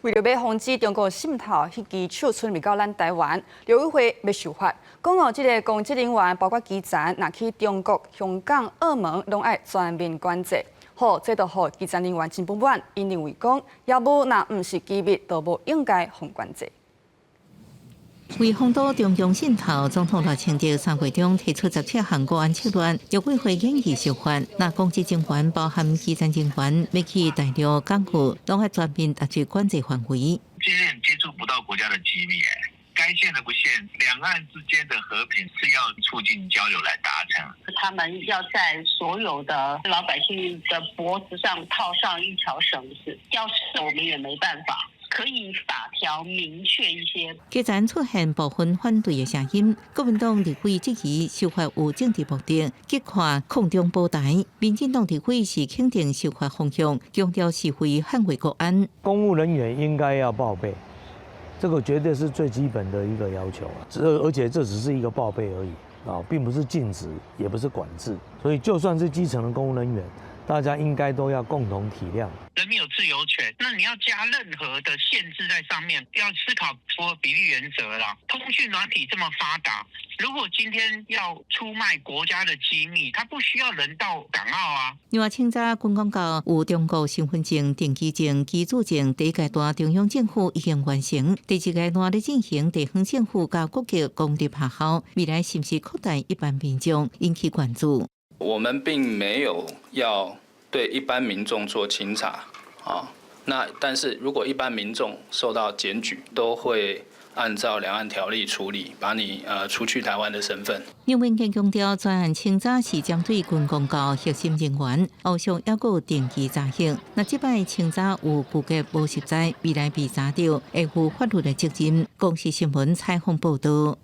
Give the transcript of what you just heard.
為著欲防止中國滲透彼支手伸入到咱台灣，陸委會欲修法，講哦，這个公職人員包括基層，若去中國、香港、澳門，攏愛全面管制。好，這就予基層人員真不滿，𪜶認為講，業務若毋是機密，就無應該予管制。為防堵中共滲透，總統賴清德3月中提出17項國安策略，陸委會研議修法。若公職人員包含基層人員，欲去大陸、港澳，攏愛全面納入管制範圍。今天接觸不到國家的機密，該限的不限，兩岸之間的和平是要促進交流來達成。他們要在所有的老百姓的脖子上套上一條繩子，要是我們也沒辦法。可以法條明確一些。基層出現部分反對的聲音，國民黨立委質疑修法有政治目的，激化抗中保台。民進黨立委是肯定修法方向，強調是為捍衛國安。公務人員應該要報備，這個絕對是最基本的一個要求啊！而且這只是一個報備而已啊，並不是禁止，也不是管制。所以就算是基層的公務人員，大家應該都要共同體諒。人民有自由權，那你要加任何的限制在上面，要思考符合比例原則啦。通訊軟體這麼發達，如果今天要出賣國家的機密，他不需要人到港澳啊。另外，清早軍公教有中國身份證、登機證、居住證，第一階段中央政府已經完成，第二階段咧進行地方政府佮各級公立學校，未來是毋是擴大一般民眾引起關注？我們並沒有要對一般民眾做清查啊，那但是如果一般民眾受到檢舉，都會按照兩岸條例處理，把你除去台灣的身份。楊文健強調，專案清查是針對軍公教核心人員，後續猶閣有定期查核。若這擺清查有具結無實在，未來被查著，會負法律的責任。公視新聞採訪報導。